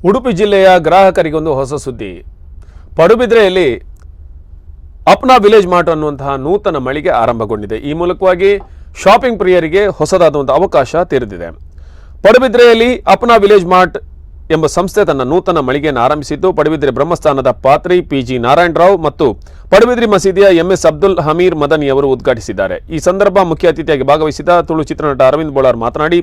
Udupi ಜಿಲ್ಲೆಯ ಗ್ರಾಹಕರಿಗೊಂದು ಹೊಸ ಸುದ್ದಿ. ಪಡುಬಿದ್ರೆಯಲ್ಲಿ ಅಪ್ನಾ ವಿಲೇಜ್ ಮಾರ್ಟ್ ಅನ್ನುವಂತಹ ನೂತನ ಮಳಿಗೆ ಆರಂಭಗೊಂಡಿದೆ. ಈ ಮೂಲಕವಾಗಿ ಶಾಪಿಂಗ್ ಪ್ರಿಯರಿಗೆ ಹೊಸದಾದಂತಹ ಅವಕಾಶ ತೆರೆದಿದೆ. ಪಡುಬಿದ್ರೆಯಲ್ಲಿ ಅಪ್ನಾ ವಿಲೇಜ್ ಮಾರ್ಟ್ ಎಂಬ ಸಂಸ್ಥೆ ತನ್ನ ನೂತನ ಮಳಿಗೆಯನ್ನು ಆರಂಭಿಸಿದ್ದು, ಪಡುಬಿದ್ರೆ ಬ್ರಹ್ಮಸ್ಥಾನದ ಪಾತ್ರಿ ಪಿಜಿ ನಾರಾಯಣರಾವ್ ಮತ್ತು ಪಡುಬಿದ್ರಿ ಮಸೀದಿಯ ಎಂಎಸ್ ಅಬ್ದುಲ್ ಹಮೀರ್ ಮದನಿ ಅವರು ಉದ್ಘಾಟಿಸಿದ್ದಾರೆ. ಈ ಸಂದರ್ಭ ಮುಖ್ಯ ಅತಿಥಿಯಾಗಿ ಭಾಗವಹಿಸಿದ ತುಳು ಚಿತ್ರನಟ ಅರವಿಂದ್ ಬೋಳಾರ್ ಮಾತನಾಡಿ,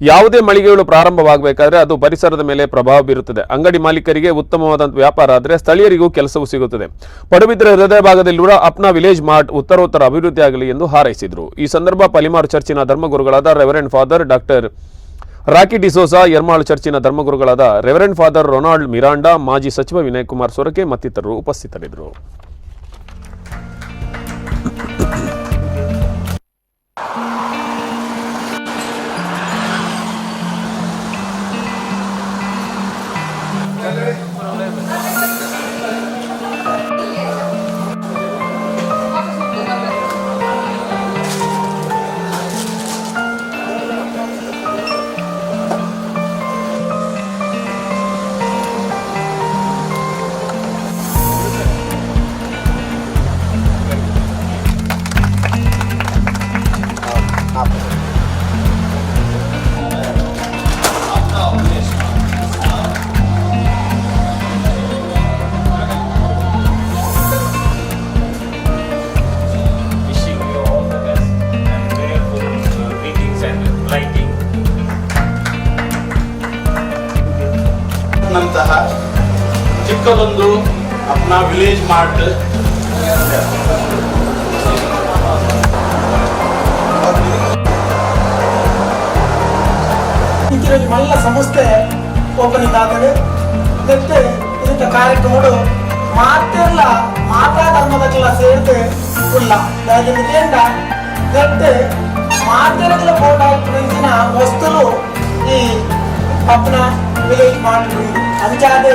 ಯಾವುದೇ ಮಳಿಗೆಗಳು ಪ್ರಾರಂಭವಾಗಬೇಕಾದ್ರೆ ಅದು ಪರಿಸರದ ಮೇಲೆ ಪ್ರಭಾವ ಬೀರುತ್ತದೆ. ಅಂಗಡಿ ಮಾಲೀಕರಿಗೆ ಉತ್ತಮವಾದಂಥ ವ್ಯಾಪಾರ ಆದರೆ ಸ್ಥಳೀಯರಿಗೂ ಕೆಲಸವೂ ಸಿಗುತ್ತದೆ. ಪಡುಬಿದ್ರೆ ಹೃದಯ ಭಾಗದಲ್ಲಿರುವ ಅಪ್ನಾ ವಿಲೇಜ್ ಮಾರ್ಟ್ ಉತ್ತರೋತ್ತರ ಅಭಿವೃದ್ಧಿಯಾಗಲಿ ಎಂದು ಹಾರೈಸಿದರು. ಈ ಸಂದರ್ಭ ಪಲಿಮಾರು ಚರ್ಚಿನ ಧರ್ಮಗುರುಗಳಾದ reverend father doctor rakhi D'Souza, Ermal ಚರ್ಚಿನ ಧರ್ಮಗುರುಗಳಾದ reverend father Ronald Miranda, ಮಾಜಿ ಸಚಿವ ವಿನಯ್ ಕುಮಾರ್ ಸೊರಕೆ ಮತ್ತಿತರರು ಉಪಸ್ಥಿತರಿದ್ದರು. Wishing you all the best and prayerful greetings and lighting. ನಂತಹ ಚಿಕ್ಕದೊಂದು ಅಪ್ನಾ ವಿಲೇಜ್ ಮಾರ್ಟ್. ಇಂಚಿನ ಮಲ್ಲ ಸಂಸ್ಥೆ ಓಪನಿಂಗ್ ಆತದೆ. ನೆಟ್ ಇದಕ್ಕೆ ಕಾರ್ಯಕ್ರಮಗಳು ಮಾತೆಲ್ಲ ಮಾತಾ ಧರ್ಮದಕ್ಕೆಲ್ಲ ಸೇರ್ದು ಉಲ್ಲ. ದಾಯೆಂದ ನೆಟ್ ಮಾತೆರಗಳ ಬೋರ್ಡ್ ವಸ್ತುಲು ಈ ಅಪ್ನ ವಿಲೇಜ್ ಮಾರ್ಟ್ ಉಂಡು. ಅಂಚಾದ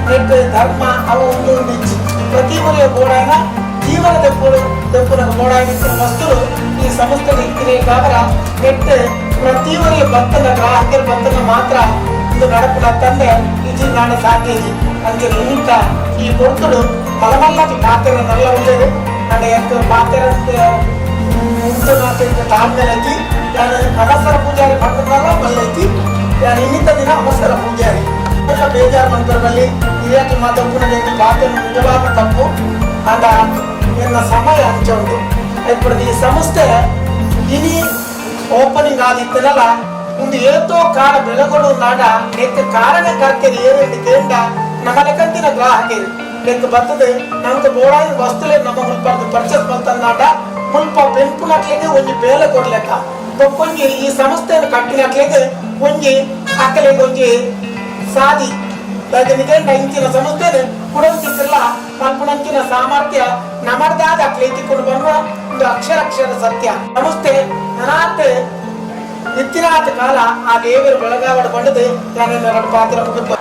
ನೆಟ್ ಧರ್ಮ ಅವು ಒಂದು ಒಂದು ಇಜ್ಜಿ. ಪ್ರತಿ ಮುರಿಯ ಬೋರ್ಡಾನ ಜೀವನ ದೆಪ್ಪುಡು ದೆಪ್ಪುನ ಬೋರ್ಡಾಗಿದ್ದ ವಸ್ತುಲು ಈ ಸಂಸ್ಥೆ ಇತ್ತಿನ. ನೆಟ್ ಪ್ರತಿ ಒರಿಯ ಭತ್ತದ ಗ್ರಾಹಕರು ಭತ್ತನ ಮಾತ್ರ ಇದು ನಡಪುನ ತಂದೆ ಇಜಿ ನಾಡ ಸಾಧ್ಯಜಿ. ಅಂಚೆ ನಿಮಿತ್ತ ಈ ಪೊರ್ತುಡು ಮಲಮಲ್ಲಕ್ಕೆ ಪಾತ್ರ ನಲ್ಲ ಉಳ್ಳೇರು. ಅಂಡ ಎಂಕ್ ಪಾತ್ರ ಉಂಟು ತಾಳ್ಮೆ ಐತಿ. ಯಾನ್ ಅವಸರ ಪೂಜಾರಿ ಪಂಡನಲ್ಲ ಮಲ್ಲೈತಿ. ಯಾನ್ ಇನ್ನಿತ ದಿನ ಅವಸರ ಪೂಜಾರಿ ಎಲ್ಲ ಬೇಜಾರು ಮಂತ್ರ ಬಲ್ಲಿ ಇಯಾಕೆ ಮಾತಪ್ಪುನ ಪಾತ್ರ ನಿಜವಾದ ತಪ್ಪು. ಅಂಡ ಎನ್ನ ಸಮಯ ಅಂಚ ಉಂಟು. ఇప్పుడు ಈ ಸಂಸ್ಥೆ ಇನಿ ಓಪನಿಂಗ್ ಆದಿತ್ತನಲ್ಲ, ಒಂದು ಏತೋ ಕಾಲ ಬೆಳಗೊಡು ನಾಡ ನೆಕ್ ಕಾರಣಕರ್ತರು ಏರೆಂದು ಕೇಂಡ ನಮಲಕಂತಿನ ಗ್ರಾಹಕರು ನೆಕ್ ಬರ್ತದೆ. ನಂಗೆ ಬೋಡಾಯಿನ ವಸ್ತುಲೇ ನಮ್ಮ ಮುಲ್ಪ ಪರ್ಚೇಸ್ ಮಲ್ತಂದಾಂಡ ಮುಲ್ಪ ಬೆನ್ಪುನಕ್ಲೆಗ್ ಒಂಜಿ ಬೇಲೆ ಕೊರ್ಲೆಕ್ಕ, ಬೊಕ್ಕೊಂಜಿ ಈ ಸಂಸ್ಥೆಯನ್ನು ಕಟ್ಟಿನಕ್ಲೆಗ್ ಒಂಜಿ ಅಕ್ಕಲೆಗ್ ಒಂಜಿ ಸಾದಿ. ದಾಯೆಂದ್ ಇಂಚಿನ ಸಂಸ್ಥೆನ್ ಕುಡೊಂಚಿಸಿಲ್ಲ ಮಲ್ಪುನಂಚಿನ ಸಾಮರ್ಥ್ಯ ನಮರ್ದಾದ ಅಕ್ಲೆ ತಿಕ್ಕೊಂಡು ಬರುವ ಒಂದು ಅಕ್ಷರ ಅಕ್ಷರ ಸತ್ಯ. ಸಂಸ್ಥೆ ನನಾತ್ ಇತ್ತಿನಾತ್ ಕಾಲ ಆ ದೇವರು ಬೆಳಗಾವಡ ಪಂಡದು ನಾನು ಎರಡು ಪಾತ್ರ ಮುಗಿತು.